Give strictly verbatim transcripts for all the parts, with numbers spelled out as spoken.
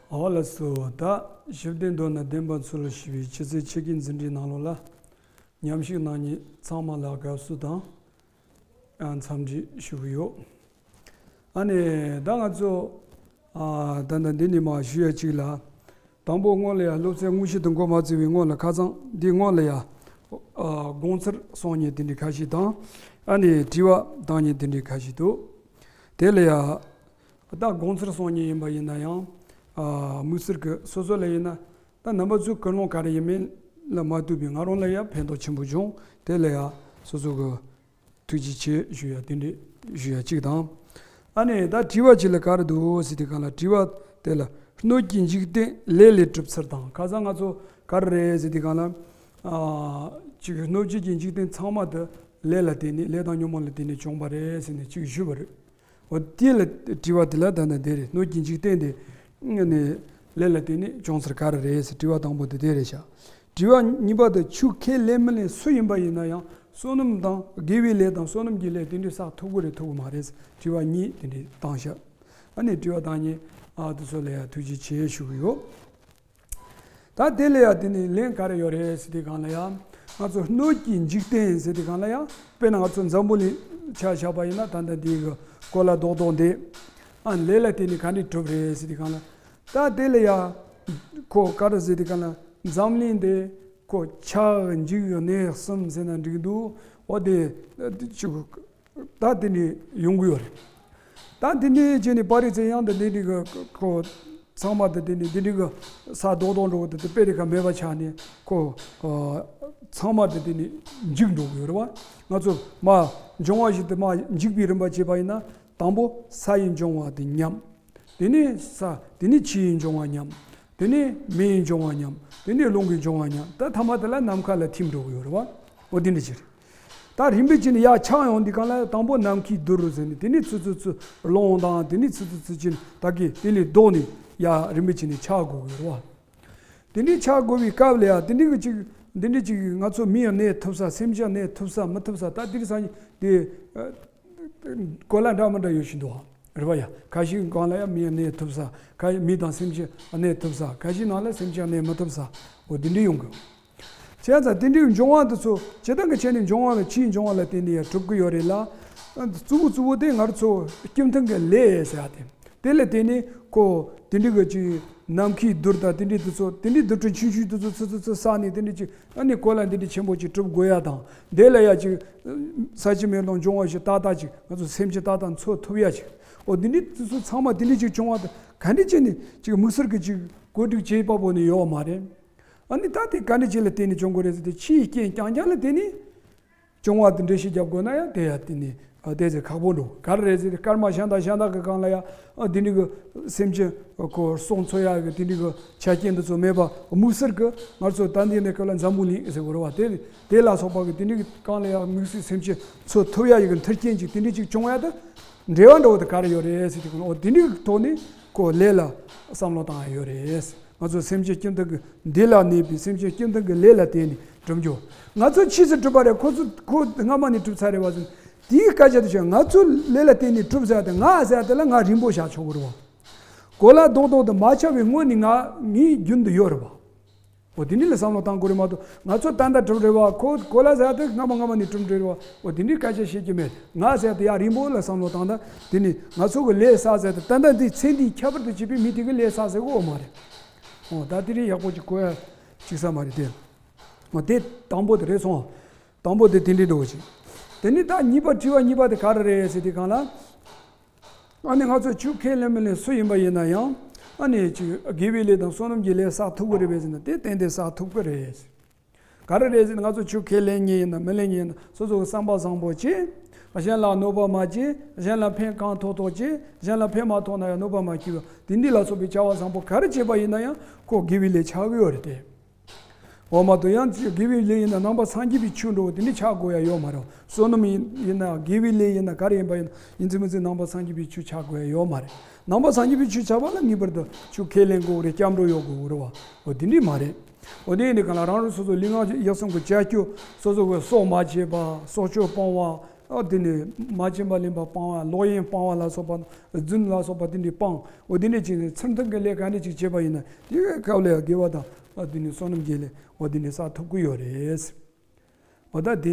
ཨོ་ལགས་སོ། ད་ཞི་བདེ་འདོད་ན་བདེན་པ་འཚོལ་ཞེས་པའི་ཆུ་ཚོད་ཕྱེད་ཀའི་འཛིན་གྲྭའི་ནང་ལོགས་ལ་མཉམ་ཞུགས་གནང་མཁན་ཚང་མ་ལ་དགའ་བསུ་དང་། ཨ། འཚམས་འདྲི་ཞུ་གི་ཡོད། ཨ་ནི་ད་ང་ཚོ་ཨ་ད་ལྟ་འདི་ནས་མར་ཞུ་ཡ་གཅིག་ལ། དང་པོ་སྔོན་ལ་ཡ་སློབ་ཚན་དངོས་གཞི་དེ་འགོ་མ་བཙུགས་པའི་སྔོན་ལ། ཁ་སང་འདི་སྔོན་ལ་ཡ་ཨ་དགོངས་ཚུལ་གསུང་མཁན་དེ་འདྲའི་ཁ་ཤས་དང་། ཨ་ནི་དྲི་བ་བཏང་མཁན་དེ་འདྲའི་ཁ་ཤས་འདུག། དེ་ལ་ཡ་ད་དགོངས་ཚུལ་གསུང་མཁན་ཡིན་པ་ཡིན་ན་ཡང་ཨ་དམིགས་བསལ་གྱི་སོ་སོ་ལ་ཡིན་ན། ད་རྣམ་པ་ཚོས་ཀུན་སློང་ག་རེ་ཡིན་མིན་ལ་མ་ལྟོས་པའི་ང་རང་ལ་ཡ་ཕན་ཐོགས་ཆེན་པོ་བྱུང་། དེ་ལ་ཡ་སོ་སོ་གི་ཐུགས་རྗེ་ཆེ་ཞུ་ཡ་དེ་འདྲས་ཞུ་ཡ་གཅིག་དང་། ཨ་ནི་ད་དྲི་བ་གཅིག་ལ་ག་རེ་འདུག་ཟེར་དུས་སྒང་ལ། དྲི་བ་དེ་ལ་སྣོད་ཀྱི་འཇིག་རྟེན་ལས་ལས་གྲུབ་ཚུལ་དང་། ཁ་སང་ང་ཚོ་ག་རེ་རེད་ཟེར་དུས་སྒང་ལ། ཨ་གཅིག་སྣོད་བཅུད་ཀྱི་འཇིག་རྟེན་ཚང་མ་དེ་ལས་ལ་བརྟེན་ནས། ལས་དང་ཉོན་མོངས་ལ་བརྟེན་ནས་བྱུང་བ་རེད་ཟེར་ནས་གཅིག་ཞུས་པ་རེད། འོ་དེ་ལ་དྲི་བ་དེ་ལ་ད་ལྟ་འདི་རེད། སྣོད་ཀྱི་འཇིག་རྟེན་དེ་ནི་ལས་ལ་བརྟེན་ནས་བྱུང་ཚུལ་ག་རེ་རེད་ཟེར། དྲི་བ་དང་པོ་དེ་དེ་རེད་ཤག། དྲི་བ་གཉིས་པ་དེ། ཆོས་ཁས་ལེན་མི་ལེན་སུ་ཡིན་པ་ཡིན་ན་ཡང་བསོད་ནམས་དང་དགེ་བའི་ལས་དང་བསོད་ནམས་ཀྱི་ལས་དེ་འདྲའི་བསགས་ཐུབ་ཀྱི་རེད་ཐུབ་ཀྱི་མ་རེད་ཟེར། དྲི་བ་གཉིས་དེ་འདྲའི་བཏང་ཤག། ཨ་ནི་དྲི་བ་བཏང་མཁན་ཨ་དེ་ཚོ་ལ་ཡ་ཐུགས་རྗེ་ཆེ་ཞུ་གི་ཡོད། ད་དེ་ལ་ཡ་དེ་ནི་ལན་ག་རེ་ཡོད་རེད་ཟེར་དུས་སྒང་ལ་ཡ། ང་ཚོ་སྣོད་ཀྱི་འཇིག་རྟེན་ཟེར་དུས་སྒང་ལ་ཡ། དཔེར་ན་ང་ཚོ་འཛམ་བུ་གླིང་ཆ་བཞག་པ་ཡིན་ན། ད་ལྟ་འདི་གི་གོ་ལ་རྡོག་རྡོག་འདི་ཨ་ལས་ལ་བརྟེན་ནས་ག་འདྲས་གྲུབ་རེད་ཟེར་དུས་སྒང་ལ། ད་དེ་ལ་ཡ་ཁོ་ག་རེ་ཟེར་དུས་སྒང་ལ། འཛམ་གླིང་འདི་ཁོ་ཆགས་འཇིག་གནས་གསུམ་ཟེར་ན་འགྲིག་འདུག། འོ་དེ་ཅིག་ད་དེ་ནས་ཡོང་གི་ཡོད་རེད། ད་དེ་ནས་བྱས་ནས་པར་རིས་ཚད་ཡང་དེ་འདི་འདྲ་གི་ཁོ་ཚང་མ་དེ་དེ་ནས་འདི་འདྲ་གི་ས་རྡོག་རྡོག་འདྲ་བོ་དེ་དེ་དཔེ་རིས་ཁ་མེད་པ་ཆགས་ནས། ཁོ་ཨ་ཚང་མ་དེ་དེ་ནས་འཇིག་འགྲོ་གི་ཡོད་རེད་བ། ང་ཚོ་མར་འབྱུང་བ་བཞི་དེ་མར་འཇིག་པའི་རིམ་པ་བྱས་པ་ཡིན་ན། དང་པོ་ས་ཡི་འབྱུང་བ་དེ་ཉམས། དེ་ནས་ས། དེ་ནས་ཆུ་ཡི་འབྱུང་བ་ཉམས། དེ་ནས་མེ་ཡི་འབྱུང་བ་ཉམས། དེ་ནས་རླུང་གི་འབྱུང་བ་ཉམས། ད་ཐ་མ་དེ་ལ་ནམ་མཁའ་ལ་ཐིམ་འགྲོ་གི་ཡོད་རེད་བ། འོ་དེ་འདྲ་ཅིག་རེད། ད་རིམ་པས་བྱས་ནས་ཡར་ཆགས་ཡོང་དུས་སྒང་ལ། དང་པོ་ནམ་མཁའི་རྡུལ་ཟེར་ནས། དེ་ནས་ཚུར་ཚུར་ཚུར་རླུང་དང་། དེ་ནས་ཚུར་ཚུར་ཚུར་བྱས་ནས་ད་གིན་དེ་ལས་ལྡོག་ནས་ཡར་རིམ་པས་བྱས་ནས་ཆགས་དགོས་ཀྱི་རེད་བ། དེ་འདྲའི་ཆགས་དགོས་པའི་སྐབས་ལ་ཡ། དེ་འདྲའི་གི་ཅིག། འདི་འདྲའི་ཅིག་ང་ཚོ་མི་ཡང་གནས་ཐུབ་ས། སེམས་ཅན་གནས་ཐུབ་ས་མི་ཐུབ་ས། ད་དེ་རིང་སང་ཉིན་དེ་ཨ་གོ་ལ་འདྲ་མི་འདྲ་ཡོད་བཞིན་འདུག་ཨ། རེད་བ་ཡ། ཁ་ཤས་སྒང་ལ་ཡ་མི་ཡང་གནས་ཐུབ་ས། ཁ་མི་དང་སེམས་ཅན་གནས་ཐུབ་ས། ཁ་ཤས་ནང་ལ་སེམས་ཅན་གནས་མི་ཐུབ་ས། འོ་དེ་འདྲའི་ཡོང་གི། བྱས་ཙང་དེ་འདྲའི་འབྱུང་བ་འདི་ཚོ་སྤྱིར་བཏང་གི་ཆ་ནས་འབྱུང་བ་ལ། ཆུའི་འབྱུང་བ་ལ་བརྟེན་ནས་ཡང་གྲུབ་ཀྱི་ཡོད་རེད་ལ། གཙོ་བོ་གཙོ་བོ་དེ་ང་ཚོ་སྤྱི་མཐུན་གྱི་ལས་ཟེར་ཡ་དེ། དེ་ལ་བརྟེན་ནས་ཁོ་དེ་འདྲའི་གི་ཅིག་ནམ་མཁའི་རྡུལ་དང་དེ་འདྲའི་དེ་ཚོ། དེ་འདྲའི་རྡུལ་ཕྲན་ཆུང་ཆུང་དེ་ཚོ་ཚུར་ཚུར་ཚུར་བསགས་ནས། དེ་འདྲའི་ཅིག་ཨ་ནི་གོ་ལ་འདི་འདྲའི་ཆེན་པོ་ཅིག་གྲུབ་དགོས་ཡ་དང་། དེ་ལ་ཡ་ཅིག་ས་ཆུ་མེ་རླུང་འབྱུང་བ་བཞི་ཏག་ཏག་ཅིག་ང་ཚོ་སེམས་ཅན་ཏག་ཏག་འཚོ་ཐུབ་ཡ་ཅིག། འོ་དེ་འདྲའི་དེ་ཚོ་ཚང་མ་དེ་འདྲའི་ཅིག་བྱུང་བ་དེ་ག་འདྲ་བྱས་ནས་ཅིག་དམིགས་བསལ་གྱི་ཅིག་བཀོད་སྒྲིག་བྱེད་པ་པོ་ནི་ཡོད་མ་རེད། ཨ་ནི་ད་དེ་ག་འདྲ་ཅིག་ལ་བརྟེན་ནས་བྱུང་དགོས་རེད་ཟེར་དུས། ཕྱིའི་རྐྱེན་རྐྱང་རྐྱང་ལ་བརྟེན་ནས་བྱུང་བ་དེ་འགྲེལ་བཤད་རྒྱབ་དགོས་ན་ཡང་དེ་ཡང་དེ་ནི་ཨ་དེ་ཚོ་ཁག་པོ་འགྲོ། ག་རེ་རེད་ཟེར་དུས། སྐར་མ་ཤ་སྟག་ཤ་སྟག་གི་སྒང་ལ་ཡང་ཨ་དེ་འདྲའི་གི་སེམས་ཅན་ཁོ་སྲོག་འཚོ་ཡག་གི་དེ་འདྲའི་གི་ཆ་རྐྱེན་དེ་ཚོ་མེད་པ། དམིགས་བསལ་གྱི་ང་ཚོ་ད་འདི་ནས་སྐབས་ལ་འཛམ་བུ་གླིང་ཟེར་དགོས་རེད་བ། དེ་དེ་ལ་སོགས་པ་གི་དེ་འདྲའི་གི་སྒང་ལ་ཡང་དམིགས་བསལ་སེམས་ཅན་འཚོ་ཐུབ་ཡག་ཡི་གི་མཐུན་རྐྱེན་ཅིག་དེ་འདྲའི་ཅིག་བྱུང་ཡག་དེ་འབྲེལ་བ་འདྲ་བོ་དེ་ག་རེ་ཡོད་རེད་ཟེར་དུས། འོ་དེ་འདྲའི་གི་ཐོག་ནས་ཁོ་ལས་ལ་བསམ་བློ་བཏང་ཡ་ཡོད་རེད། ང་ཚོ་སེམས་ཅན་སྤྱི་མཐུན་གྱི་འདི་ལ་གནས་པའི་སེམས་ཅན་སྤྱི་མཐུན་གྱི་ལས་ལ་བརྟེན་ནས་གྲུབ་འགྱོ། ང་ཚོ་ཕྱིས་སུ་གྲུབ་པ་རེད། ཁོ་ཚོ་ཁོ་སྔ་མ་ནས་གྲུབ་ཚར་རེད་བ་ཟེར། དེའི་སྐད་ཆ་དེ་བྱས། ང་ཚོ་ལས་ལ་བརྟེན་ནས་གྲུབ་ཟེར་ཡ་དེ། ང་ཟེར་ཡ་དེ་ལ་ང་རིང་པོ་བཞག་ཆོག་གི་རེད་བ། གོ་ལ་རྡོག་རྡོག་དེ་མ་ཆགས་པའི་སྔོན་ནས་ང་ངའི་རྒྱུན་དུ་ཡོད་རེད་བ། འོ་དེ་འདྲ་ལ་བསམ་བློ་བཏང་དགོས་རེད་མ་གཏོགས། ང་ཚོ་ད་ལྟ་གྲུབ་རེད་བ། ཁོ་གོ་ལ་ཟེར་ཡ་དེ་སྔ་མ་སྔ་མ་ནས་གྲུབ་རེད་བ། འོ་དེ་འདྲའི་སྐད་ཆ་བཤད་ཀྱི་མེད། ང་ཟེར་ཡ་དེ་ཡར་རིང་པོ་ལ་བསམ་བློ་བཏང་། ད་དེ་ནི་ང་ཚོ་གི་ལས་བསགས་ཟེར་ཡ་དེ་ད་ལྟ་འདི་ཚེ་འདིའི་ཁྱད་པར་དུ་བྱས་པའི་མི་དེ་གི་ལས་བསགས་ཟེར་གི་ཡོད་མ་རེད། འོ་ད་དེ་རིང་ཡག་པོ་ཅིག་གོ་ཡ་ཅིག་ས་མ་རེད་དེ། འོ་དེ་དང་པོ་དེ་རེད་སོང་། དང་པོ་དེ་དེ་འདྲའི་འགྲོ་གི་ཅིག། དེ་ནི་ད་གཉིས་པ། དྲི་བ་གཉིས་པ་དེ་ག་རེ་རེད་ཟེར་དུས་སྒང་ལ། ཨ་ནི་ང་ཚོ་ཆོས་ཁས་ལེན་མི་ལེན་སུ་ཡིན་པ་ཡིན་ན་ཡང་། ཨ་ནི་ཅིག་དགེ་བའི་ལས་དང་བསོད་ནམས་ཀྱི་ལས་བསགས་ཐུབ་ཀྱི་རེད་པས་ཟེར་ན། དེ་ཏན་ཏན་བསགས་ཐུབ་ཀྱི་རེད། ག་རེ་རེད་ཟེར་ན། ང་ཚོ་ཆོས་ཁས་ལེན་མཁན་ཡིན་ན་མི་ལེན་མཁན་ཡིན་ན། སོ་སོ་གི་བསམ་པ་བཟང་པོ་བྱེད། གཞན་ལ་གནོད་པ་མ་བྱེད། གཞན་ལ་ཕན་གང་ཐོགས་ཐོགས་བྱེད། གཞན་ལ་ཕན་མ་ཐོགས་ན་ཡང་གནོད་པ་མ་བྱེད་པ། དེ་འདི་ལ་སོགས་པའི་བྱ་བ་བཟང་པོ་ག་རེ་བྱས་པ་ཡིན་ན་ཡང་ཁོ་དགེ་བའི་ལས་ཆགས་ཀྱི་ཡོད་རེད་དེ། འོ་མ་གཏོགས་ཡང་དགེ་བའི་ལས་ཡིན་ན་ནང་པ་སངས་རྒྱས་པའི་ཆོས་འདྲ་བོ་དེ་འདྲ་ཆགས་དགོས་ཡ་ཡོད་མ་རེད། བསོད་ནམས་ཡིན་ཡིན་ན། དགེ་བའི་ལས་ཡིན་ན། ག་རེ་ཡིན་པ་ཡིན་ན། ཡིན་ཚུལ་མིན་ཚུལ་ནང་པ་སངས་རྒྱས་པའི་ཆོས་ཆགས་དགོས་ཡ་ཡོད་མ་རེད། ནང་པ་སངས་རྒྱས་པའི་ཆོས་ཆགས་པ་ལ་ངེས་པར་དུ་ཆོས་ཁས་ལེན་དགོས་རེད། སྐྱབས་འགྲོ་ཡོད་དགོས་རེད་བ། འོ་དེ་འདྲ་མ་རེད། འོ་དེ་ཡིན་དུས་སྒང་ལ་རང་རང་སོ་སོ་ལུས་ངག་ཡིད་གསུམ་གྱི་བྱ་སྤྱོད། སོ་སོ་གི་སྲོག་མ་བཅད་པ། སྲོག་གཅོད་སྤོང་བ། ཨ་དེ་ནས་མ་བྱིན་པ་ལེན་པ་སྤང་བ། ལོག་གཡེམ་སྤང་བ་ལ་སོགས་པ། རྫུན་ལ་སོགས་པ་དེ་འདྲའི་སྤང་། འོ་དེ་འདྲ་བྱས་ནས་ཚུལ་མཐུན་གྱི་ལས་ག་འདྲ་ཅིག་བྱས་པ་ཡིན་ན། དེའི་སྐབས་ལ་དགེ་བ་དང་། ཨ་དེ་ནས་བསོད་ནམས་ཀྱི་ལས་འོ་དེ་འདྲ་བསགས་ཐུབ་ཀྱི་ཡོད་རེད། འོ་ད་དེ་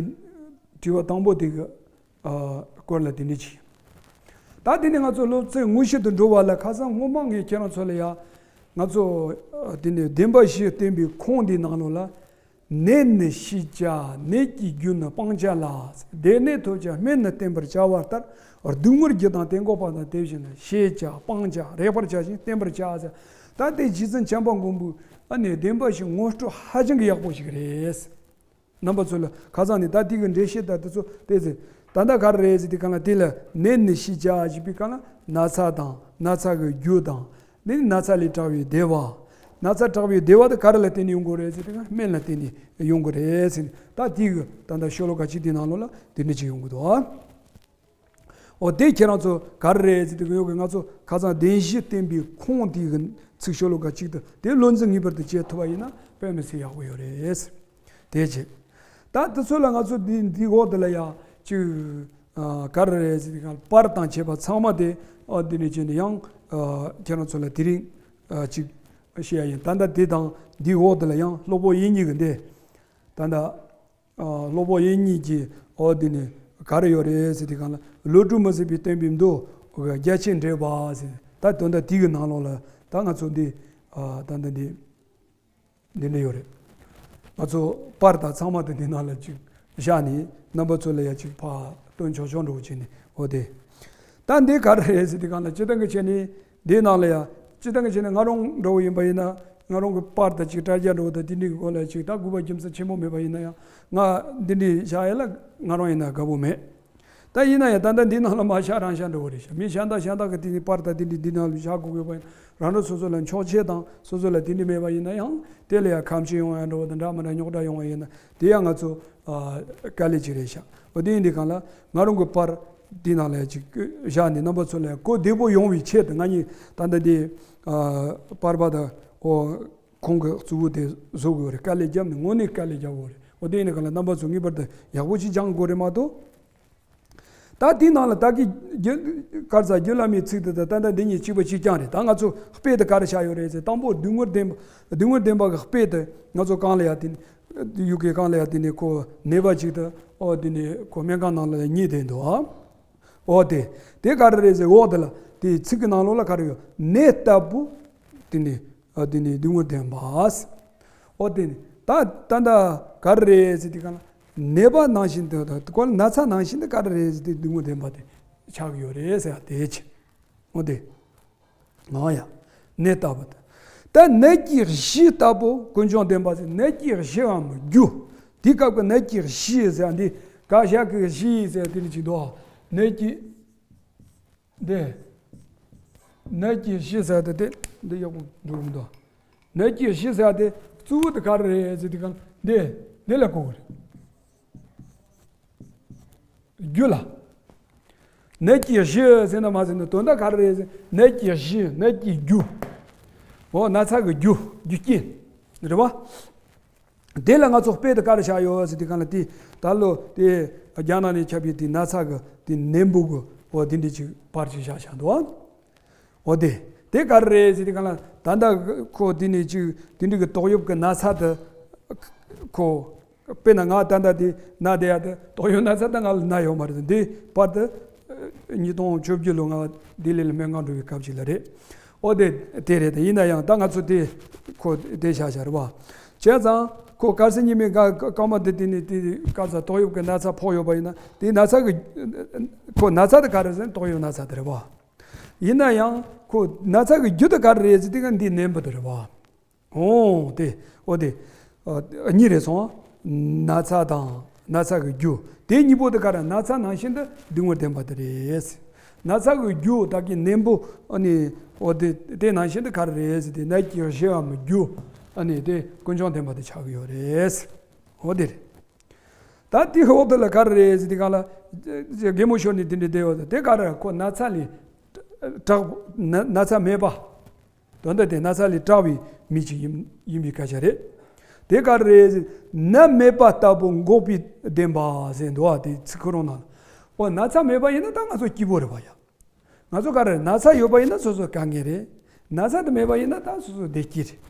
དྲི་བ་དང་པོ་དེ་གི་ཨ་སྐོར་ལ་དེ་འདྲ་ཅིག་ད་དེ་ནས་ང་ཚོ་སློབ་ཚན་དངོས་གཞི་དུ་འགྲོ་བ་ལ། ཁ་སང་སྔོན་མ་ངས་ཁྱེད་རང་ཚོ་ལ་ཡ། ང་ཚོ་ཨ་དེ་ནས་བདེན་པ་བཞི་བསྟན་པའི་ཁུངས་འདིའི་ནང་ལོགས་ལ། ནད་ནི་ཞི་བྱ། ནད་ཀྱི་རྒྱུ་ནི་སྤང་བྱ་ལ། བདེ་གནས་ཐོབ་བྱ་སྨན་ནི་བསྟེན་པར་བྱ་བ་ལྟར། སྡུག་བསྔལ་རྒྱུ་དང་དེ་འགོག་པ་དང་། དེ་བཞིན་ཞི་བྱ་སྤང་བྱ་རེག་པར་བྱ་ཞིང་བསྟེན་པར་བྱ་ཟེར། ད་དེ་རྗེ་བཙུན་བྱམས་པ་མགོན་པོས་ཨ་ནི་བདེན་པ་བཞི་ངོ་སྤྲོད་ཧ་ཅང་གི་ཡག་པོ་ཞིག་རེད། རྣམ་པ་ཚོ་ལ་ཁ་སང་ནས་ད་དེ་གི་འགྲེལ་བཤད་ད་དེ་ཚོ་དེ་ཚེ་ད་ལྟ་ག་རེ་རེད་ཟེར་དུས་སྒང་ལ། དེ་ལ་ནད་ནི་ཞི་བྱ་ཞེས་པའི་སྒང་ལ། ན་ཚ་དང་ན་ཚ་གི་རྒྱུ་དང་། དེ་ནི་ན་ཚ་ལས་དྲག་པའི་བདེ་བ། ན་ཚ་དྲག་པའི་བདེ་བ་དེ་ག་རེ་ལ་བརྟེན་ནས་ཡོང་གི་རེད་ཟེར་དུས་སྒང་ལ། སྨན་ལ་བརྟེན་ནས་ཡོང་གི་རེད་ཟེར་ནས། ད་དེ་གི་ད་ལྟ་ཤོ་ལོ་ཀ་གཅིག་དེ་ནང་ལོགས་ལ་དེ་འདྲ་ཅིག་ཡོང་གི་འདུག་ཨ། འོ་དེ་ཁྱེད་རང་ཚོ་ག་རེ་རེད་ཟེར་དུས་སྒང་ལ། ང་ཚོ་ཁ་སང་བདེན་བཞི་བསྟན་པའི་ཁུངས་དེ་གི་ཚིག་ཤོ་ལོ་ཀ་གཅིག་དེ་དེ་བློ་འཛིན་ངེས་པར་དུ་བྱེད་ཐུབ་པ་ཡིན་ན་དཔེ་མི་སྲིད་ཡག་པོ་ཡོད་རེད། དེ་བྱས། ད་དེ་ཚོ་ལ་ང་ཚོ་འདི་འདི་འོག་དེ་ལ་ཡ་ཅིག་ཨ་ག་རེ་རེད་ཟེར་དུས་སྒང་ལ། པར་དང་བཅས་པ་ཚང་མ་དེ་ཨ་འདི་ནས་བྱས་ནས་ཡང་ཨ་ཁྱེད་རང་ཚོ་ལ་དེ་རིང་ཨ་ཅིག་བཤད་ཡ་ཡིན། ད་ལྟ་དེ་དང་འདི་འོག་དེ་ལ་ཡང་སློབ་དཔོན་དབྱིག་གཉེན་གྱི་འདི་ད་ལྟ། ཨ་སློབ་དཔོན་དབྱིག་གཉེན་གྱིས་འོ་དེ་ནས་ག་རེ་ཡོད་རེད་ཟེར་དུས་སྒང་ལ། བློ་གྲོས་མི་ཟད་པའི་བསྟན་པའི་མདོ། རྒྱ་ཆེར་འགྲེལ་པ་ཟེར། ད་དོན་དག་དེ་གི་ནང་ལོགས་ལ་ད་ང་ཚོ་འདི་ཨ་ད་ལྟ་འདི་འདི་འདྲ་ཡོད་རེད། ང་ཚོ་པར་དང་ཚང་མ་དེ་འདི་ནང་ལ་ཅིག་བཞག་ནས་རྣམ་པ་ཚོ་ལ་ཡ་ཅིག་ཕར་སྟོན་ཆོག་ཆོག་འདྲ་བོ་བྱས་ནས། འོ་དེ། ད་འདི་ག་རེ་རེད་ཟེར་དུས་སྒང་ལ། སྤྱིར་བཏང་གི་བྱས་ནས་འདིའི་ནང་ལ་ཡ། སྤྱིར་བཏང་གི་བྱས་ནས་ང་རང་འདྲ་བོ་ཡིན་པ་ཡིན་ན། ང་རང་གི་པར་དང་ཅིག་དྲ་རྒྱ་འདྲ་བོ་དང་དེ་འདྲའི་གི་སྐོར་ལ་ཅིག་ད་དགོས་པ་རྒྱུ་མཚན་ཆེན་པོ་མེད་པ་ཡིན་ན་ཡང་། ང་འདི་འདྲའི་བཞག་ཡ་ལ་ང་རང་ཡིན་ན་དགའ་པོ་མེད། ད་ཡིན་ན་ཡང་ད་ལྟ་འདི་ནང་ལ་མ་བཞག་རང་བཞག་འདྲ་བོ་རེད་ཤག་མི་གཞན་དག་གཞན་དག་གི་དེ་ནི་པར་དང་དེ་འདྲའི་འདི་ནང་ལ་བཞག་དགོས་ཡོད་པ་ཡིན། རང་རང་སོ་སོ་ལ་འཁྱོག་བཤད་དང་སོ་སོ་ལ་དེ་འདྲ་མེད་པ་ཡིན་ན་ཡང་། དེ་ལ་ཡང་ཁ་མཆུ་ཡོང་ཡ་འདྲ་བོ་དང་འདྲ་མི་འདྲ་རྙོག་དྲ་ཡོང་བ་ཡིན་ན། དེ་ཡང་ང་ཚོ་ཨ་དཀའ་ལས་ཅིག་རེད་ཤག་འོ་དེ་ཡིན་དུས་སྒང་ལ་ང་རང་གི་པར་འདི་ནང་ལ་ཅིག་བཞག་ནས་རྣམ་པ་ཚོ་ལ་གོ་བདེ་པོ་ཡོང་བའི་ཆེད་དུ། ང་གཉིས་ད་ལྟ་འདི་ཨ་པར་པ་དང་འོ་ཁོང་གི་གཙོ་བོ་དེ་བཟོ་དགོས་རེད། དཀའ་ལས་བརྒྱབ་ནས་དངོས་གནས་དཀའ་ལས་བརྒྱབ་དགོས་རེད། འོ་དེ་ཡིན་དུས་སྒང་ལ་རྣམ་པ་ཚོ་ངེས་པར་དུ་ཡག་པོ་ཅིག་སྦྱང་དགོས་རེད་མ་གཏོགས། ད་དེའི་ནང་ལ་ད་གི་རྒྱུ་ག་རེ་ཟ། རྒྱུ་བླ་མའི་ཚིག་དེ་དང་ད་ལྟ་འདི་གཉིས་གཅིག་པ་གཅིག་རྐྱང་རེད། ད་ང་ཚོ་དཔེ་དེ་ག་རེ་བཞག་ཡོད་རེད་ཟེར། དང་པོ་སྡུག་བསྔལ་བདེན་པ། སྡུག་བསྔལ་བདེན་པ་གི་དཔེ་དེ་ང་ཚོ་གང་ལ་ཡ་དེ་ནི་ཡུལ་གྱི་གང་ལ་ཡ་དེ་ནི་ཁོ་ནད་པ་ཅིག་དང་། འོ་དེ་ནི་ཁོ་སྨན་ཁང་ནང་ལ་ཡ་གཉིད་བསྡད་འདུག་ཨ། འོ་དེ་དེ་ག་རེ་རེད་ཟེར། འོག་དེ་ལ་དེ་ཚིག་གི་ནང་ལོགས་ལ་ག་རེ་ཡོད། ནད་ལྟ་བུ་དེ་ནི། ཨ་དེ་ནི་སྡུག་བསྔལ་བདེན་པ། འོ་དེ་ནི་ད་ད་ལྟ་ག་རེ་རེད་ཟེར་དུས་སྒང་ལ། ནད་པ་ནང་བཞིན་དུ། ད་ཁོ་ལ་ན་ཚ་ནང་བཞིན་དུ་ག་རེ་རེད་ཟེར་དུས་སྡུག་བསྔལ་བདེན་པ་དེ་ཆགས་ཀྱི་ཡོད་རེད་ཟེར་ཡ་དེ་ཆེ། འོ་དེ། ང་ཡ། ནད་ལྟ་བུ་དེ། ད་ནད་ཀྱི་གཞི་ལྟ་བུ་ཀུན་འབྱུང་བདེན་པ་ཟེར། ནད་ཀྱི་གཞིའམ་རྒྱུ། དེའི་སྐབས་ཀྱི་ནད་ཀྱི་གཞི་ཟེར་ཡ་འདི་བཀའ་ཤག་གི་གཞི་ཟེར་ཡ་དེ་ནི་ཅིག་འདུག་ནད་ཀྱི། འདི། ནད་ཀྱི་གཞི་ཟེར་ཡ་དེ་དེ་འདི་ཡག་པོ་འགྲོ་གི་མི་འདུག་ནད་ཀྱི་གཞི་ཟེར་ཡ་དེ་གཙོ་བོ་དེ་ག་རེ་རེད་ཟེར་དུས་སྒང་ལ། འདི། འདི་ལ་གོ་གི་རེད། རྒྱུ་ལ། ནད་ཀྱི་གཞི་ཟེར་ན་མ་ཟེར་ན་དོན་དག་ག་རེ་རེད་ཟེར། ནད་ཀྱི་གཞི། ནད་ཀྱི་རྒྱུ། འོ་ན་ཚ་གི་རྒྱུ། རྒྱུ་རྐྱེན། རེད་བ། དེ་ལ་ང་ཚོ་དཔེ་དེ་ག་རེ་བཞག་ཡོད་ཟེར་དུས་སྒང་ལ། དེ་ད་ལོ་དེ་རྒྱ་ནག་ནས་ཁྱབ་པའི་དེ་ན་ཚ་གི་དེ་ནད་འབུ་གི་འོ་དེ་འདྲ་ཅིག་པར་ཅིག་བཞག་བཞག་འདུག་འོ་དེ་དེ་ག་རེ་རེད་ཟེར་དུས་སྒང་ལ། ད་ལྟ་ཁོ་དེ་ནས་ཅིག་དེ་འདྲ་གི་ཏོག་དབྱིབས་གི་ན་ཚ་དེ་ཁོ། དཔེར་ན་ང་ད་ལྟ་དེ་ན་བསྡད་ཡ་དེ་ཏོག་དབྱིབས་ན་ཚ་ད་ང་ལ་ན་ཡོད་མ་རེད། འདི་པར་དེ་ཉིས་སྟོང་བཅོ་བརྒྱད་ལོ་ང་ལྡི་ལི་ལ་སྨན་ཁང་འགྲོ་བའི་སྐབས་ཅིག་ལ་རེད། ཨོ་དེ་དེ་རེད། དེ་ཡིན་ན་ཡང་ད་ང་ཚོ་དེ་ཁོ་དེ་བཞག་བཞག་རེད་བ། བྱས་ཙང་ཁོ་དཀར་ཟས་ཉི་མའི་སྐར་སྐར་མ་དེ་དེ་ནི་དེ་དཀར་ཟས་ཏོག་དབྱིབས་ཀྱི་ན་ཚ་ཕོག་ཡོད་པ་ཡིན་ན། དེ་ན་ཚ་གི་ཁོ་ན་ཚ་དེ་ག་རེ་ཟེར་ན་ཏོག་དབྱིབས་ན་ཚ་དེ་རེད་བ། ཡིན་ན་ཡང་ཁོ་ན་ཚ་གི་རྒྱུ་དེ་ག་རེ་རེད་ཟེར་དུས་ཀ་འདི་ནད་འབུ་དེ་རེད་བ། འོ་དེ། འོ་དེ། ཨ་གཉིས་རེད་སོང་། ན་ཚ་དང་ན་ཚ་གི་རྒྱུ། དེ་གཉིས་པོ་དེ་ག་རེ། ན་ཚ་ནང་བཞིན་དུ་སྡུག་བསྔལ་བདེན་པ་དེ་རེད། ན་ཚ་གི་རྒྱུ་ད་གི་ནད་འབུ། ཨ་ནི་འོ་དེ་དེ་ནང་བཞིན་དུ་ག་རེ་རེད་ཟེར་དུས། ནད་ཀྱི་གཞིའམ་རྒྱུ། ཨ་ནི་དེ་ཀུན་འབྱུང་བདེན་པ་དེ་ཆགས་ཀྱི་ཡོད་རེད། འོ་དེ་རེད། ད་དེའི་འོག་དེ་ལ་ག་རེ་རེད་ཟེར་དུས་སྒང་ལ། གད་མོ་ཤོར་ནས་དེ་འདྲ་བསྡད་ཡོད་དེ། དེ་ག་རེ། ཁོ་ན་ཚ་ལས་དྲག་ན་ན་ཚ་མེད་པ། དོན་དག་དེ་ན་ཚ་ལས་དྲག་པའི་མི་ཅིག་ཡིན་ཡིན་པའི་སྐད་ཆ་རེད། དེ་ག་རེ་ཟེར་ན། མེད་པ་ལྟ་བུ་འགོག་པའི་བདེན་པ་ཟེར་འདུག་བ། དེ་ཚིག་ཁོ་རང་ནང་ལ། འོ་ན་ཚ་མེད་པ་ཡིན་ན་ད་ང་ཚོ་སྐྱིད་པོ་རེད་པ་ཡ། ང་ཚོ་ག་རེ་ན་ཚ་ཡོད་པ་ཡིན་ན་སོ་སོ་དཀའ་ངལ་རེད། ན་ཚ་དེ་མེད་པ་ཡིན་ན་ད་སོ་སོ་བདེ་སྐྱིད་རེད།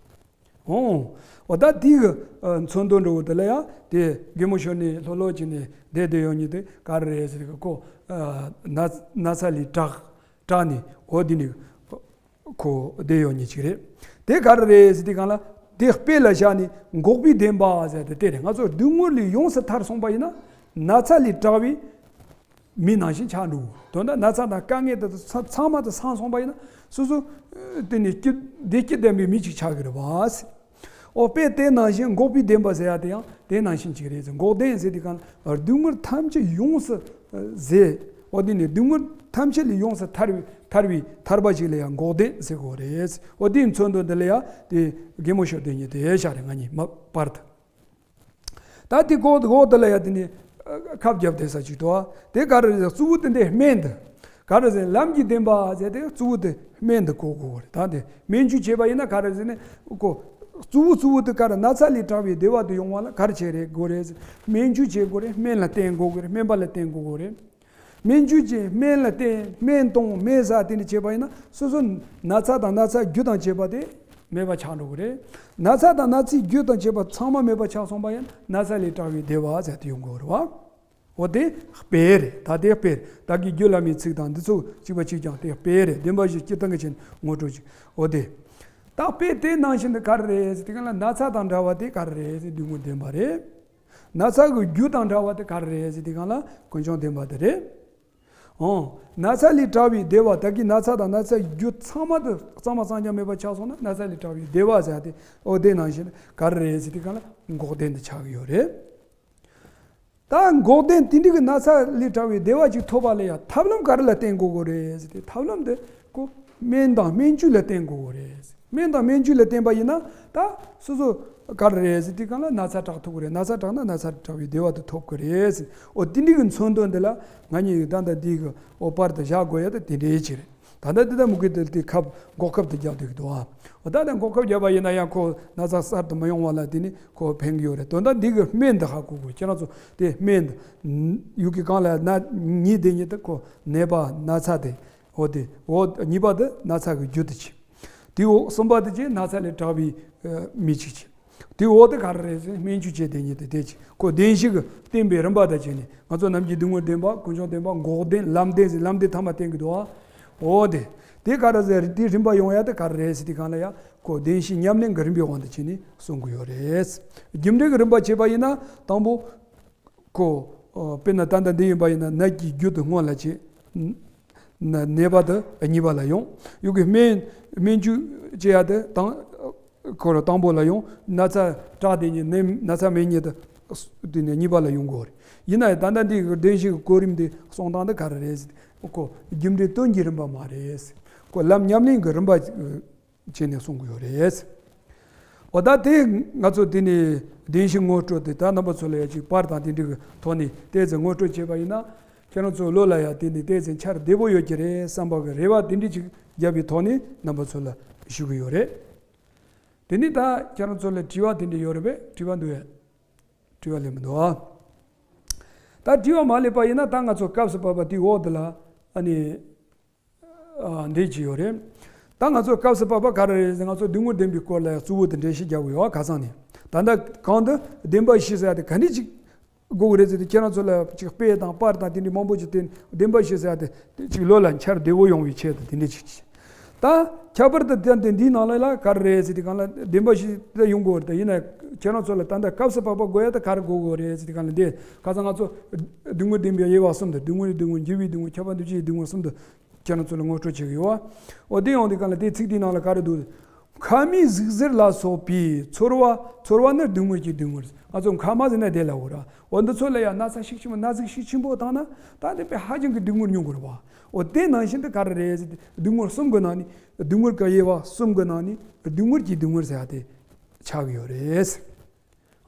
འོ། འོ་ད་དེ་གི་མཚོན་དོན་འདྲ་བོ་དེ་ལ་ཡ་དེ་གད་མོ་ཤོར་ནས་ལྷོད་ལྷོད་བྱས་ནས་བསྡད་བསྡད་ཡོད་མཁན་དེ་ག་རེ་རེད་ཟེར་གི་ཁོ་ན་ན་ཚ་ལས་དྲག་དྲག་ནས་འོ་དེ་ནས། ཁོ་བསྡད་ཡོད་མཁན་ཅིག་རེད། དེ་ག་རེ་རེད་ཟེར་དུས་སྒང་ལ་དེ་དཔེ་ལ་བཞག་ནས་འགོག་པའི་བདེན་པ་ཟེར་དེ་དེ་རེད། ང་ཚོ་སྡུག་བསྔལ་ལས་ཡོངས་སུ་ཐར་སོང་པ་ཡིན་ན་ན་ཚ་ལས་དྲག་པའི་མི་ནང་བཞིན་ཆགས་འགྲོ། དོན་དག་ན་ཚ་དང་དཀའ་ངལ་དེ་ཚང་མ་དེ་སངས་སོང་པ་ཡིན་ན་སོ་སོ་དེ་ནས་སྐྱིད་བདེ་སྐྱིད་ལྡན་པའི་མི་ཅིག་ཆགས་ཀྱི་རེད་པ། འོ་དཔེ་དེ་ནང་བཞིན་འགོག་པའི་བདེན་པ་ཟེར་ཡ་དེ་ཡང་དེ་ནང་བཞིན་ཅིག་རེད་ཟེར། འགོག་བདེན་ཟེར་དུས་སྒང་ལ་སྡུག་བསྔལ་ཐམས་ཅད་ཡོངས་སུ་ཟད། འོ་དེ་ནས་སྡུག་བསྔལ་ཐམས་ཅད་ལས་ཡོངས་སུ་ཐར་བའི་ཐར་བའི་ཐར་པ་ཞིག་ལ་ཡང་འགོག་བདེན་ཟེར་དགོས་རེད། འོ་དེའི་མཚོན་དོན་འདི་ལ་ཡང་དེ་གད་མོ་ཤོར་དེ་ཉིད་དེ་ཤ་རེད་ང་གཉིས་མ་པར་དུ། ད་དེ་འགོག་འགོག་དེ་ལ་ཡང་དེ་ནས་ཁབ་བརྒྱབ་བསྡད་ས་ཅིག་འདུག་ཨ། དེ་ག་རེ་རེད་ཟེར་གཙོ་བོ་དེ་འདི་སྨན་འདི། ག་རེ་ཟེར་ལམ་གྱི་བདེན་པ་ཟེར་དེ་གཙོ་བོ་དེ་སྨན་འདི་གོ་དགོས་རེད། ད་དེ་སྨན་བཅོས་བྱས་པ་ཡིན་ན་ག་རེ་ཟེར་ནས་གོ། གཙོ་བོ་གཙོ་བོ་དེ་ག་རེ་ན་ཚ་ལས་དྲག་པའི་བདེ་བ་དེ་ཡོང་བ་ལ་ག་རེ་བྱེད་རེད་དགོས་རེད་ཟེར། སྨན་བཅོས་བྱེད་དགོས་རེད། སྨན་ལ་བརྟེན་དགོས་ཀྱི་རེད། སྨན་པ་ལ་བརྟེན་དགོས་ཀྱི་རེད། སྨན་བཅོས་ཀྱི་སྨན་ལ་བརྟེན་སྨན་གཏོང་སྨན་ཟ་དེ་འདྲ་བྱས་པ་ཡིན་ན་སོ་སོ་ན་ཚ་དང་ན་ཚ་རྒྱུ་དང་བཅས་པ་དེ་མེད་པ་ཆགས་འགྲོ་གི་རེད། ན་ཚ་དང་ན་ཚའི་རྒྱུ་དང་བཅས་པ་ཚང་མ་མེད་པ་ཆགས་སོང་པ་ཡིན་ན་ན་ཚ་ལས་དྲག་པའི་བདེ་བ་ཟེར་དེ་ཡོང་དགོས་རེད་བ། འོ་དེ་དཔེ་རེད། ད་དེ་དཔེ་རེད། ད་གི་རྒྱུད་བླ་མའི་ཚིག་དང་འདི་ཚོ་གཅིག་པ་གཅིག་རྐྱང་དེ་དཔེ་རེད། བདེན་པ་བཞི་སྤྱིར་བཏང་གི་ཆེད་ངོ་སྤྲོད་ཅིག་འོ་དེ། ད་དཔེ་དེ་ནང་བཞིན་དུ་ག་རེ་རེད་ཟེར་དེ་ག་ལ་ན་ཚ་དང་འདྲ་བ་དེ་ག་རེ་རེད་ཟེར་སྡུག་བསྔལ་བདེན་པ་རེད། ན་ཚ་གི་རྒྱུ་དང་འདྲ་བ་དེ་ག་རེ་རེད་ཟེར་དེ་ག་ལ་ཀུན་འབྱུང་བདེན་པ་དེ་རེད། འོ། ན་ཚ་ལས་དྲག་པའི་བདེ་བ་ད་གི་ན་ཚ་དང་ན་ཚའི་རྒྱུ་ཚང་མ་དེ་གཙང་མ་གཙང་རྐྱང་མེད་པ་ཆགས་སོང་ན་ན་ཚ་ལས་དྲག་པའི་བདེ་བ་ཟེར་དེ་འོ་དེ་ནང་བཞིན་ག་རེ་རེད་ཟེར་དེ་ག་ལ་འགོག་བདེན་དུ་ཆགས་ཀྱི་ཡོད་རེད། ད་འགོག་བདེན་དེ་འདྲ་གི་ན་ཚ་ལས་དྲག་པའི་བདེ་བ་ཅིག་ཐོབ་པ་ལ་ཡང་ཐབས་ལམ་ག་རེ་ལ་བརྟེན་དགོས་དགོས་རེད་ཟེར་ཏེ་ཐབས་ལམ་དེ་ཀོ་སྨན་དང་སྨན་བཅོས་ལ་བརྟེན་དགོས་དགོས་རེད། སྨན་དང་སྨན་བཅོས་ལ་བརྟེན་པ་ཡིན་ན་ད་སོ་སོ་ག་རེ་རེད་ཟེར་དེ་གང་ལ་ན་ཚ་དྲག་ཐུབ་ཀྱི་རེད། ན་ཚ་དྲག་ན་ན་ཚ་དྲག་པའི་བདེ་བ་དེ་ཐོབ་ཀྱི་རེད་ཟེར། འོ་དེ་འདྲ་གི་མཚོན་དོན་དེ་ལ་ང་གཉིས་ད་ལྟ་འདི་གི་འོ་པར་དུ་བཞག་དགོས་ཡ་ད་དེ་འདྲའི་ཅིག་རེད། ད་ལྟ་འདི་ལྟ་མུ་གེ་དེ་དེ་ཁབ་འགོག་ཁབ་དེ་རྒྱབ་བསྡད་ཀྱི་འདུག་ཨ། འོ་ད་ལྟ་འགོག་ཁབ་བརྒྱབ་པ་ཡིན་ན་ཡང་ཁོ་ན་ཚ་གསར་དུ་མི་ཡོང་བ་ལ་དེ་ནི་ཁོ་ཕན་གྱི་ཡོད་རེད། དོན་དག་འདི་གི་སྨན་འདི་ཧ་གོ་དགོས། ཁྱེད་རང་ཚོ་དེ་སྨན་འདི་ཡུག་གི་གང་ལ་ན་གཉིས་དེ་གཉིས་དེ་ཁོ་ནད་པ་ན་ཚ་དེ་འོ་དེ་འོ་གཉིས་པ་དེ་ན་ཚ་གི་རྒྱུ་དེ་ཆེ། དེ་འོ་གསུམ་པ་དེ་ཆེ་ན་ཚ་ལས་དྲག་པའི་མི་ཆིག་ཆེ། དེ་འོག་དེ་ག་རེ་རེད་ཟེར་སྨན་བཅོས་བྱས་དེ་ཉིད་དེ་དེ་ཅི་ཁོ་བདེན་བཞི་གི་བསྟན་པའི་རིམ་པ་དང་བཅས་ནས་ང་ཚོ་ནམ་རྒྱུན་སྡུག་བསྔལ་བདེན་པ་ཀུན་འབྱུང་བདེན་པ་འགོག་བདེན་ལམ་བདེན་ཟེར་ལམ་བདེན་ཐ་མ་བསྟན་གི་འདུག་ཨ། འོ་དེ་དེ་ག་རེ་ཟེར་དེའི་རིམ་པ་ཡོང་ཡ་དེ་ག་རེ་རེད་ཟེར་དེ་གང་ལ་ཡ་ཁོ་བདེན་བཞི་ཉམས་ལེན་གི་རིམ་པའི་དབང་དུ་བྱས་ནས་གསུང་གི་ཡོད་རེད། རྒྱུ་འབྲས་ཀྱི་རིམ་པ་བྱས་པ་ཡིན་ན་དང་པོ། ཁོ། ཨ། དཔེར་ན་ད་ལྟ་འདི་ཡིན་པ་ཡིན་ན་ནད་ཀྱི་རྒྱུ་དེ་སྔོན་ལ་བྱེད། ན་ནད་པ་དེ་གཉིས་པ་ལ་ཡོང་། ཡུག་གི་སྨན་སྨན་བཅོས་བྱེད་ཡ་དེ་དང་། ཁོ་རང་དང་པོ་ལ་ཡོང་། ན་ཚ་དྲག་དེ་ཉིད་ནད་ན་ཚ་མེད་ཉིད་དེ་དེ་ནས་གཉིས་པ་ལ་ཡོང་དགོས་རེད། ཡིན་ན་ཡང་ད་ལྟ་འདི་གི་བདེན་བཞི་གི་གོ་རིམ་དེ་གསུང་སྟངས་དེ་ག་རེ་རེད་ཟེར། ཁོ་རྒྱུ་འབྲས་དོན་གྱི་རིམ་པ་མ་རེད། ཁོ་ལམ་ཉམས་ལེན་གྱི་རིམ་པ། བྱས་ནས་གསུང་གི་ཡོད་རེད། འོ་ད་དེ་ང་ཚོ་དེ་ནས་བདེན་བཞི་ངོ་སྤྲོད་དེ་ད་རྣམ་པ་ཚོ་ལ་ཡ་ཅིག་པར་དང་དེ་འདྲ་གི་ཐོག་ནས་ཏོག་ཙམ་ངོ་སྤྲོད་བྱས་པ་ཡིན་ན། ཁྱེད་རང་ཚོ་བློ་ལ་ཡ་དེ་ནས་ཏོག་ཙམ་འཆར་བདེ་པོ་ཡོད་ཀྱི་རེད་བསམ་པ་གི་རེ་བ་དེ་འདྲ་ཅིག་བརྒྱབ་པའི་ཐོག་ནས་རྣམ་པ་ཚོ་ལ་ཞུ་གི་ཡོད་རེད། དེ་ནས་ད་ཁྱེད་རང་ཚོ་ལ་དྲི་བ་དེ་འདྲ་ཡོད་རེད་པས། དྲི་བ་འདུག་གས། དྲི་བ་སླེབས་མི་འདུག་ཨ། ད་དྲི་བ་མ་སླེབས་པ་ཡིན་ན་ད་ང་ཚོ་སྐབས་སུ་བབས་པ་དེའི་འོག་དེ་ལ་ཨ་ནི། ཨ། འདི་ཅི་ཡོད་རེད། ད་ང་ཚོ་སྐབས་སུ་བབས་པ་ག་རེ་རེད་ཟེར་ང་ཚོ་སྡུག་བསྔལ་བདེན་པའི་སྐོར་ལ་གཙོ་བོ་དེ་འགྲེལ་བཤད་རྒྱག་དགོས་ཡོད་ཁ་སང་ནས། ད་ལྟ་གང་དུ་བདེན་པ་བཞི་ཟེར་ཡ་དེ་ག་འདྲ་ཅིག་དགོས་ཀྱི་རེད་ཟེར་དུས་ཁྱེད་རང་ཚོ་ལ་ཅིག་དཔེ་དང་པར་དང་དེ་འདྲའི་མང་པོ་ཅིག་བསྟན་བདེན་པ་བཞི་ཟེར་ཡ་དེ་ཅིག་བློ་ལ་འཆར་བདེ་བོ་ཡོང་བའི་ཆེད་དུ་དེ་འདྲ་ཅིག་བྱས། ད་ཁྱད་པར་དུ་ད་ལྟ་འདིའི་ནང་ལ་ལ་ག་རེ་རེད་ཟེར་དུས་གང་ལ་བདེན་པ་བཞི་ད་ཡོང་དགོས་རེད། ད་ཡིན་ན་ཁྱེད་རང་ཚོ་ལ་ད་ལྟ་སྐབས་སུ་བབས་པ་དགོས་ཡ་ད་ག་རེ་དགོས་དགོས་རེད་ཟེར་དུས་གང་ལ་འདི་ཁ་སང་ང་ཚོ་སྡུག་བསྔལ་བདེན་པའི་དབྱེ་བ་གསུམ་དུ་སྡུག་བསྔལ་སྡུག་བསྔལ་འགྱུར་བའི་སྡུག་བསྔལ་ཁྱབ་པ་འདུ་བྱེད་ཀྱི་སྡུག་བསྔལ་གསུམ་དུ། ཁྱེད་རང་ཚོ་ལ་ངོ་སྤྲོད་བྱེད་ཀྱི་ཡོད། འོ་དེ་ཡང་དེ་ག་ལ་དེ་ཚིག་དེའི་ནང་ལ་ག་རེ་འདུག་མཁལ་མའི་ཟུག་གཟེར་ལ་སོགས་པའི་ཚོར་བ། ཚོར་བ་ནི་སྡུག་བསྔལ་གྱི་སྡུག་བསྔལ། ང་ཚོ་མཁལ་མ་ཟེར་ན་དེ་ལ་འོ་ར། འོ་འདི་ཚོ་ལ་ཡང་ན་ཚ་ཤུགས་ཆེན་པོ་ན་ཟུག་ཤུགས་ཆེན་པོ་བཏང་ན་ད་དེ་དཔེ་ཧ་ཅང་གི་སྡུག་བསྔལ་མྱོང་དགོས་རེད་བ། འོ་དེ་ནང་བཞིན་དུ་ག་རེ་རེད་ཟེར་ཏེ་སྡུག་བསྔལ་གསུམ་གྱི་ནང་ནས་སྡུག་བསྔལ་གྱི་དབྱེ་བ་གསུམ་གྱི་ནང་ནས་སྡུག་བསྔལ་གྱི་སྡུག་བསྔལ་ཟེར་ཡ་དེ་ཆགས་ཀྱི་ཡོད་རེད།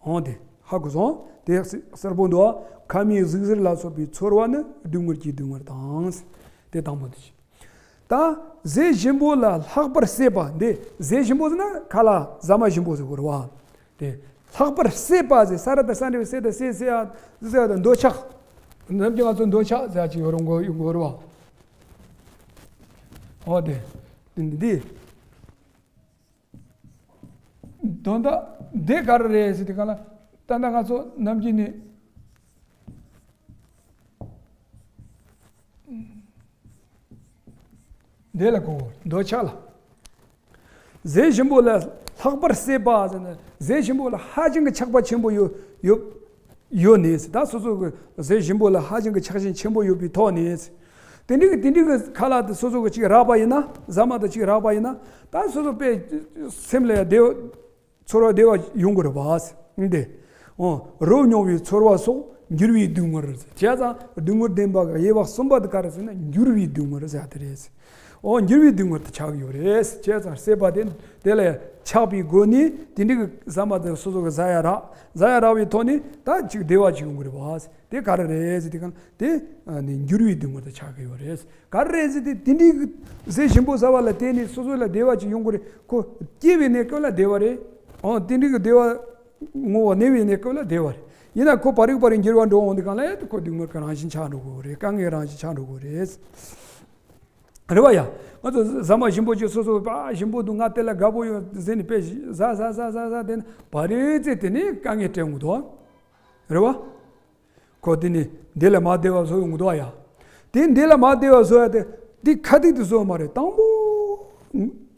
འོང་དེ་ཧ་གོ་སོང་། དེ་གསལ་པོ་འདུག་མཁལ་མའི་ཟུག་གཟེར་ལ་སོགས་པའི་ཚོར་བ་ནི་སྡུག་བསྔལ་གྱི་སྡུག་བསྔལ་དང་། དེ་དང་པོ་དེ་བྱས། ད་ཟས་ཞིམ་པོ་ལ་ལྷག་པར་སྲེད་པ་འདི་ཟས་ཞིམ་པོ་ཟེར་ན་ཁ་ལག་ཟ་མ་ཞིམ་པོ་ཟེར་དགོས་རེད་བ། དེ་ལྷག་པར་སྲེད་པ་ཟེར་ས་ར་དང་ས་འདྲ་བའི་སྲེད་དང་སྲེད་སྲེད་ཡ་ཟེར་ཡ་དང་འདོད་ཆགས། ནམ་རྒྱུན་ང་ཚོ་འདོད་ཆགས་ཟེར་ཅིག་ཡོད་རུང་གོ་ཡོང་གོ་རུ་བ། འོ་དེ། འདི། དོན་དག་འདི་ག་རེ་རེད་ཟེར་དུས་གང་ལ། ད་ལྟ་ང་ཚོ་ནམ་རྒྱུན་ནས་འདི་ལ་གོ་འདོད་ཆགས་ལ། ཟས་ཞིམ་པོ་ལ་ལྷག་པར་སྲེད་པ་ཟེར་ན། ཟས་ཞིམ་པོ་ལ་ཧ་ཅང་གི་ཆགས་པ་ཆེན་པོ་ཡོད་ཡོད་ཡོད་ནས། ད་སོ་སོ་གི་ཟས་ཞིམ་པོ་ལ་ཧ་ཅང་གི་ཆགས་ཞེན་ཆེན་པོ་ཡོད་པའི་ཐོག་ནས། དེ་འདྲའི་གི་དེ་འདྲའི་གི་ཁ་ལག་དེ་སོ་སོ་གི་ཅིག་རག་པ་ཡིན་ན། ཟ་མ་དེ་ཅིག་རག་པ་ཡིན་ན། ད་སོ་སོ་པའི་སེམས་ལ་བདེ་བ་ཚོར་བ་བདེ་བ་ཡོང་གི་རེད་པ། འདི། འོ། རོ་མྱོང་བའི་ཚོར་བ་སོགས་འགྱུར་བའི་སྡུག་བསྔལ་ཟེར། བྱས་ཙང་སྡུག་བསྔལ་བདེན་པ་གི་དབྱེ་བ་གསུམ་པ་དེ་ག་རེ་ཟེར་ན། འགྱུར་བའི་སྡུག་བསྔལ་ཟེར་དེ་རེད། འོ། འགྱུར་བའི་སྡུག་བསྔལ་དུ་ཆགས་ཀྱི་ཡོད་རེད། བྱས་ཙང་སྲེད་པ་དེ་དེ་ལ་ཆགས་པའི་སྒོ་ནས་དེ་འདྲའི་གི་ཟ་མ་དེ་སོ་སོ་གི་ཟ་ཡ་རག་ཟ་ཡ་རག་པའི་ཐོག་ནས་ད་ཅིག་བདེ་བ་ཅིག་ཡོང་གི་རེད་པ། དེ་ག་རེ་རེད་ཟེར་དུས་གང་དེ་ནི་འགྱུར་བའི་སྡུག་བསྔལ་དུ་ཆགས་ཀྱི་ཡོད་རེད། ག་རེ་རེད་ཟེར་དུས་དེ་འདྲའི་གི་ཟས་ཞིམ་པོ་ཟ་བ་ལ་བརྟེན་ནས་སོ་སོ་ལ་བདེ་བ་ཅིག་ཡོང་གི་རེད། ཁོ་སྐྱེ་བའི་གནས་སྐབས་ལ་བདེ་བ་རེད། འོ། དེ་འདྲའི་གི་བདེ་བ་བསྔོ་བ་གནས་པའི་གནས་སྐབས་ལ་བདེ་བ་རེད། ཡིན་ན་ཁོ་བར་རིག་བར་རིག་འགྱུར་བ་འགྲོ་འོང་དུས་གང་ལ་ཁོ་སྡུག་བསྔལ་གྱི་རང་བཞིན་ཆགས་འགྲོ་གི་རེད། དཀའ་ངལ་རང་བཞིན་ཆགས་འགྲོ་གི་རེད། རེད་པ་ཡ། ང་ཚོ་ཟ་མ་ཞིམ་པོ་ཅིག་སོ་སོ་པ་ཞིམ་པོ་འདུག་ང་དེ་ལ་དགའ་པོ་ཡོད་ཟེར་ནས་དཔེ་ཟ་ཟ་ཟ་ཟ་ཟ་དེ་ནི་བར་རིག་ཚེ་དེ་ནི་དཀའ་ངལ་སྤྲད་འོང་དོ། རེད་པ། ཁོ་དེ་ནི་འདི་ལ་མ་བདེ་བ་བཟོ་ཡོང་དོ་ཡ། དེ་འདི་ལ་མ་བདེ་བ་བཟོ་ཡ་དེ་འདི་ཁ་ཐུག་ཏུ་བཟོ་མ་རེད། དང་པོ་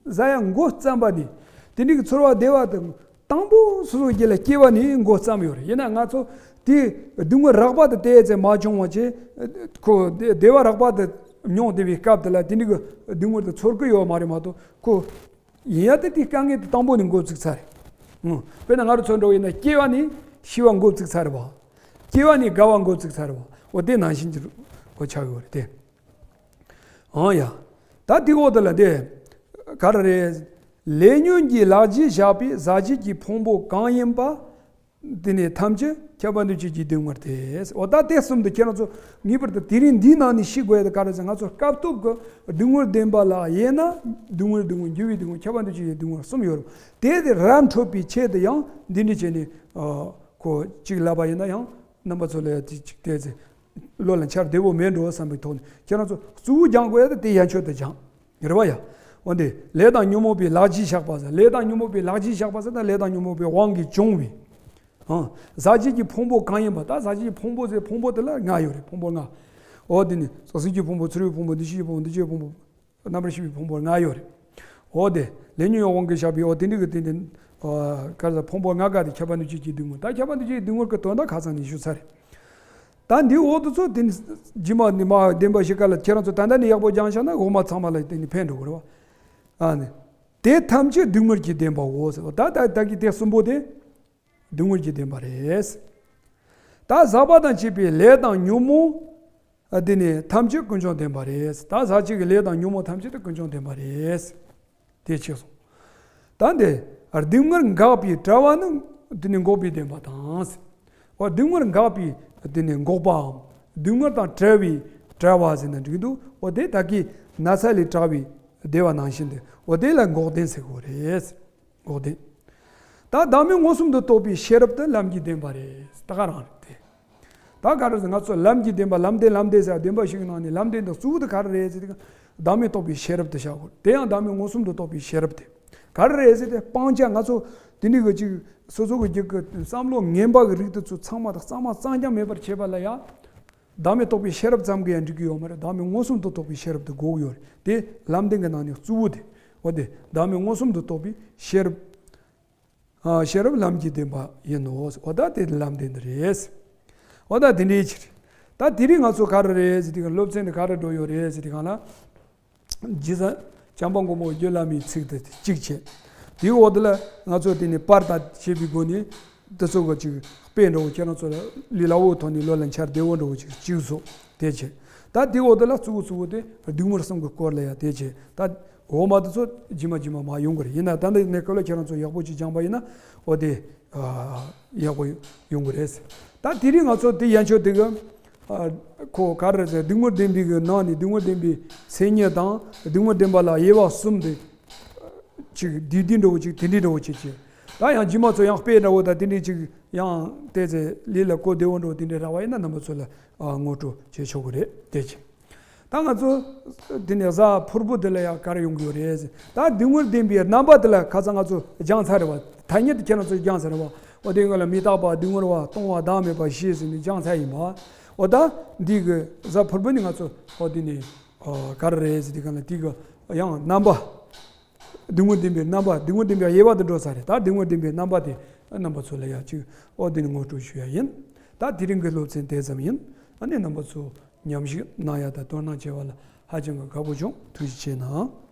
ཟ་ཡ་འགོ་བརྩམས་པ་ནི་དེ་འདྲའི་གི་ཚོར་བ་བདེ་བ་དང་། དང་པོ་སོ་སོ་རྒྱུད་ལ་སྐྱེ་བ་ནས་འགོ་བརྩམས་ཡོད་རེད། ཡིན་ན་ང་ཚོ་དེ་སྡུག་བསྔལ་རགས་པ་དེ་བལྟས་ཚེ་མ་བྱུང་བ་བྱས། ཁོ་བདེ་བདེ་བ་རགས་པ་དེ་མྱོང་བསྡད་པའི་སྐབས་དེ་ལ་དེ་འདྲའི་གི་སྡུག་བསྔལ་དེ་ཚོར་གི་ཡོད་མ་རེད་མ་གཏོགས། ཁོ་ཡིན་ཡ་དེ་དེའི་དཀའ་ངལ་དེ་དང་པོ་ནས་འགོ་བཙུགས་ཚར་རེད། ཨང་། དཔེར་ན་ང་རང་ཚོ་འགྲོ་ཡིན་ན་སྐྱེ་བ་ནས་ཤི་བ་འགོ་བཙུགས་ཚར་རེད་པ། སྐྱེ་བ་ནས་རྒ་བ་འགོ་བཙུགས་ཚར་རེད་པ། འོ་དེ་ནང་བཞིན་གྱི་འགོ་ཆགས་ཡོད་རེད་དེ། ཨང་ཡ། ད་དེ་འོག་དེ་ལ་དེ། ག་རེ་རེད། ལས་ཉོན་གྱི་ལག་རྗེས་བཞག་པའི་ཟག་བཅས་ཀྱི་ཕུང་པོ་གང་ཡིན་པ། དེ་ནི་ཐམས་ཅད་ཁྱབ་པ་འདུ་བྱེད་ཀྱི་སྡུག་བསྔལ་ཏེ། འོ་ད་དེ་གསུམ་དུ་ཁྱེད་རང་ཚོ་ངེས་པར་དུ་དེ་རིང་འདིའི་ནང་ནས་ཤེས་དགོས་ཡ་དེ་ག་རེ་ཟེར། ང་ཚོ་སྐབས་ཐོབ་ཀྱི་སྡུག་བསྔལ་བདེན་པ་ལ་དབྱེ་ན། སྡུག་བསྔལ་སྡུག་བསྔལ། འགྱུར་བའི་སྡུག་བསྔལ། ཁྱབ་པ་འདུ་བྱེད་ཀྱི་སྡུག་བསྔལ་གསུམ་ཡོད་རེད། དེ་དེ་ར་འཕྲོད་པའི་ཆེད་དུ་ཡང་འདི་འདྲ་བྱས་ནས། ཨ། ཁོ་གཅིག་ལབ་པ་ཡིན་ན་ཡང་རྣམ་པ་ཚོ་ལ་ཡ་དེ་གཅིག་བལྟས་ཚེ་བློ་ལ་འཆར་བདེ་བོ་མེད་འགྲོ་བསམ་པའི་ཐོག་ནས་ཁྱེད་རང་ཚོ་གཙོ་བོ་སྦྱང་དགོས་ཡ་དེ་དེ་ཡན་ཆོད་དུ་སྦྱང་། རེད་པ་ཡ། འོན་ཏེ་ལས་དང་ཉོན་མོངས་པའི་ལག་རྗེས་བཞག་པ་ཟེར། ལས་དང་ཉོན་མོངས་པའི་ལག་རྗེས་བཞག་པ་ཟེར་ན་ལས་དང་ཉོན་མོངས་པའི་དབང་གིས་བྱུང་བའི། ཨང་། ཟག་བཅས་ཀྱི་ཕུང་པོ་གང་ཡིན་པ། ད་ཟག་བཅས་ཀྱི་ཕུང་པོ་ཟེར། ཕུང་པོ་དེ་ལ་ལྔ་ཡོད་རེད། ཕུང་པོ་ལྔ། འོ་དེ་ནི་ཟག་བཅས་ཀྱི་ཕུང་པོ། ཚོར་བའི་ཕུང་པོ། འདུ་ཤེས་ཀྱི་ཕུང་པོ། འདུ་བྱེད་ཕུང་པོ། རྣམ་པར་ཤེས་པའི་ཕུང་པོ་ལྔ་ཡོད་རེད། འོ་དེ་ལས་ཉོན་དབང་གིས་བཞག་པའི་འོ་དེ་འདྲ་གི་དེ་འདྲ། ཨ། ག་རེ་ཟེར། ཕུང་པོ་ལྔ་ཀ་དེ་ཁྱབ་པ་འདུ་བྱེད་ཀྱི་སྡུག་བསྔལ། ད་ཁྱབ་པ་འདུ་བྱེད་ཀྱི་སྡུག་བསྔལ་གྱི་དོན་དག་ཁ་སང་ནས་ཞུ་ཚར་རེད། ད་འདི་འོག་ཏུ་ཚོ་དེ་ནི་རྗེས་མ་ནི་མ་བདེན་པ་བཞི་ཀ་ལ་ཁྱེད་རང་ཚོ་ད་ལྟ་ནས་ཡག་པོ་སྦྱངས་བཞག་ན་འོག་མ་ཚང་མ་ལ་དེ་ནི་ཕན་འགྲོ་གི་རེད་པ། ཨ་ནི། དེ་ཐམས་ཅད་སྡུག་བསྔལ་གྱི་བདེན་པའོ་ཟེར་བ། ད་ད་ད་གི་དེ་གསུམ་པོ་དེ་སྡུག་བསྔལ་གྱི་བདེན་པ་རེད། ད་ཟག་པ་དང་བཅས་པའི་ལས་དང་ཉོན་མོངས། ཨ། དེ་ནི་ཐམས་ཅད་ཀུན་འབྱུང་བདེན་པ་རེད། ད་ཟག་བཅས་ཀྱི་ལས་དང་ཉོན་མོངས་ཐམས་ཅད་དེ་ཀུན་འབྱུང་བདེན་པ་རེད། དེ་ཕྱིར་སོང་། ད་འདི་སྡུག་བསྔལ་འགགས་པའི་བྲལ་བ་ནི་དེ་ནི་འགོག་པའི་བདེན་པ་དང་། འོ། སྡུག་བསྔལ་འགགས་པའི་དེ་ནི་འགོག་པའམ། སྡུག་བསྔལ་དང་བྲལ་བའི་བྲལ་བ་ཟེར་ན་འགྲིག་འདུག་འོ་དེ་ད་གིན་ན་ཚ་ལས་བྲལ་བའི་བདེ་བ་ནང་བཞིན་དུ། འོ་དེ་ལ་འགོག་བདེན་ཟེར་གོ་རེད། འགོག་བདེན། ད་བདག་མེད་མངོན་སུམ་དུ་རྟོགས་པའི་ཤེས་རབ་དེ་ལམ་གྱི་བདེན་པ་རེད། ད་ག་རང་རེད་དེ། ད་ག་རེ་ཟེར། ང་ཚོ་ལམ་གྱི་བདེན་པ། ལམ་བདེན། ལམ་བདེན་ཟེར་བདེན་པ་བཞི་གི་ནང་ནས་ལམ་བདེན་དང་གཙོ་བོ་དེ་ག་རེ་རེད་ཟེར་དུས། བདག་མེད་རྟོགས་པའི་ཤེས་རབ་དེ་བཞག་དགོས། དེ་ཡང་བདག་མེད་མངོན་སུམ་དུ་རྟོགས་པའི་ཤེས་རབ་དེ་ག་རེ་རེད་ཟེར་ཏེ། སྤང་བྱ་ང་ཚོ་དེ་འདྲའི་གི་ཅིག་སོ་སོ་གི་རྒྱུད་ཀྱི་བསམ་བློ་ངན་པ་གི་རིགས་དེ་ཚོ་ཚང་མ་དང་གཙང་མ་གཙང་རྐྱང་མེད་པར་བྱེད་པ་ལ་ཡང་བདག་མེད་རྟོགས་པའི་ཤེས་རབ་ཙམ་གྱིས་ཡང་འགྲིག་གི་ཡོད་མ་རེད། བདག་མེད་མངོན་སུམ་དུ་རྟོགས་པའི་ཤེས་རབ་དེ་དགོས་ཀྱི་ཡོད་རེད། དེ་ལམ་བདེན་གྱི་ནང་ནས་གཙོ་བོ་དེ། འོ་དེ་བདག་མེད་མངོན་སུམ་དུ་རྟོགས་པའི་ཤེས་རབ། ཨ། ཤེས་རབ་ལམ་གྱི་བདེན་པ་ཡིན་ནོ། འོ་ད་དེ་ལམ་བདེན་དེ་རེད། འོ་ད་དེ་འདྲའི་ཕྱིར། ད་དེ་རིང་ང་ཚོ་ག་རེ་རེད་ཟེར་དུས་སློབ་ཚན་དེ་ག་རེ་འགྲོ་ཡོད་རེད་ཟེར་དུས་སྒང་ལ། རྗེས་བཟང་བྱམས་པ་མགོན་པོ་རྒྱུད་བླ་མའི་ཚིག་དེ་གཅིག་བྱས། དེའི་འོག་དེ་ལ་ང་ཚོ་དེ་ནས་པར་དང་བྱས་པའི་སྒོ་ནས་དེ་ཚོ་གི་ཅིག་དཔེ་འདྲ་བོ། ཁྱེད་རང་ཚོ་ལ་ལས་སླ་བོའི་ཐོག་ནས་བློ་ལ་འཆར་བདེ་བོ་འདྲ་བོ་ཅིག་གཅིག་བཟོ། དེ་བྱས། ད་དེའི་འོག་དེ་ལ་གཙོ་བོ་གཙོ་བོ་དེ་སྡུག་བསྔལ་གསུམ་གྱི་སྐོར་ལ་ཡང་དེ་བྱས། ད་འོག་མ་དེ་ཚོ་རྗེས་མ་རྗེས་མ་མར་ཡོང་གི་རེད། ཡིན་ན་ད་ལྟ་གནས་སྐབས་ལ་ཁྱེད་རང་ཚོ་ཡག་པོ་ཅིག་སྦྱངས་པ་ཡིན་ན། འོ་དེ་ཡག་པོ་ཡོང་གི་རེད། ད་དེ་རིང་ང་ཚོ་དེ་ཡན་ཆོད་དེ་གི། ཨ། ཁོ་ག་རེ་ཟེར། སྡུག་བསྔལ་བདེན་པའི་གི་ནང་ནས་སྡུག་བསྔལ་བདེན་པའི་མཚན་ཉིད་དང་། སྡུག་བསྔལ་བདེན་པ་ལ་དབྱེ་བ་གསུམ་དེ་ཅིག་བསྡུས་བསྡུས་འདྲ་བོ་ཅིག་དེ་འདྲའི་འདྲ་བོ་ཅིག་བྱས། ད་ཡང་རྗེས་མ་ཚོ་ཡང་དཔེ་འདྲ་བོ་དང་དེ་འདྲའི་ཅིག་ཡང་བལྟས་ཚེ་ལས་ལ་གོ་བདེ་བོ་འདྲ་བོ་དེ་འདྲའི་རག་པ་ཡིན་ན་རྣམ་པ་ཚོ་ལ་ཨ་ངོ་སྤྲོད་བྱེད་ཆོག་གི་རེད་དེ་ཅི། ད་ང་ཚོ་དེ་ནས་གཟའ་ཕུར་བུ་དེ་ལ་ཡང་ག་རེ་ཡོང་གི་ཡོད་རེད་ཟེར། ད་སྡུག་བསྔལ་བདེན་པའི་རྣམ་པ་དེ་ལ་ཁ་སང་ང་ཚོ་སྦྱངས་ཚར་རེད་བ། ཐ་སྙད་དེ་ཁྱེད་རང་ཚོས་སྦྱངས་ཚར་རེད་བ། འོ་དེ་སྔོན་ལ་མི་རྟག་པ་སྡུག་བསྔལ་བ་སྟོང་བ་བདག་མེད་པ་ཞེས་ཟེར་ནས་སྦྱངས་ཚར་ཡིན་པ། འོ་ད་འདི་གི་གཟའ་ཕུར་བུ་ནི་ང་ཚོ་འོ་དེ་ནས་ཨ་ག་རེ་རེད་ཟེར་དེ་ག་ལ་དེ་གི་ཡང་རྣམ་པ། སྡུག་བསྔལ་བདེན་པའི་རྣམ་པ། སྡུག་བསྔལ་བདེན་པའི་དབྱེ་བ་དེ་འགྲོ་ས་རེད། ད་སྡུག་བསྔལ་བདེན་པའི་རྣམ་པ་དེ་རྣམ་པ་ཚོ་ལ་ཡ་གཅིག་འོ་དེ་ནི་ངོ་སྤྲོད་ཞུ་ཡ་ཡིན། ད་དེ་རིང་གི་སློབ་ཚན་དེ་ཙམ་ཡིན། ཨ་ནི་རྣམ་པ་ཚོ་ཉམས་ཞིབ་གནང་ཡ་དང་དོ་སྣང་བྱས་པ་ལ་ཧ་ཅང་གི་དགའ་པོ་བྱུང་། ཐུགས་རྗེ་ཆེ་གནང་།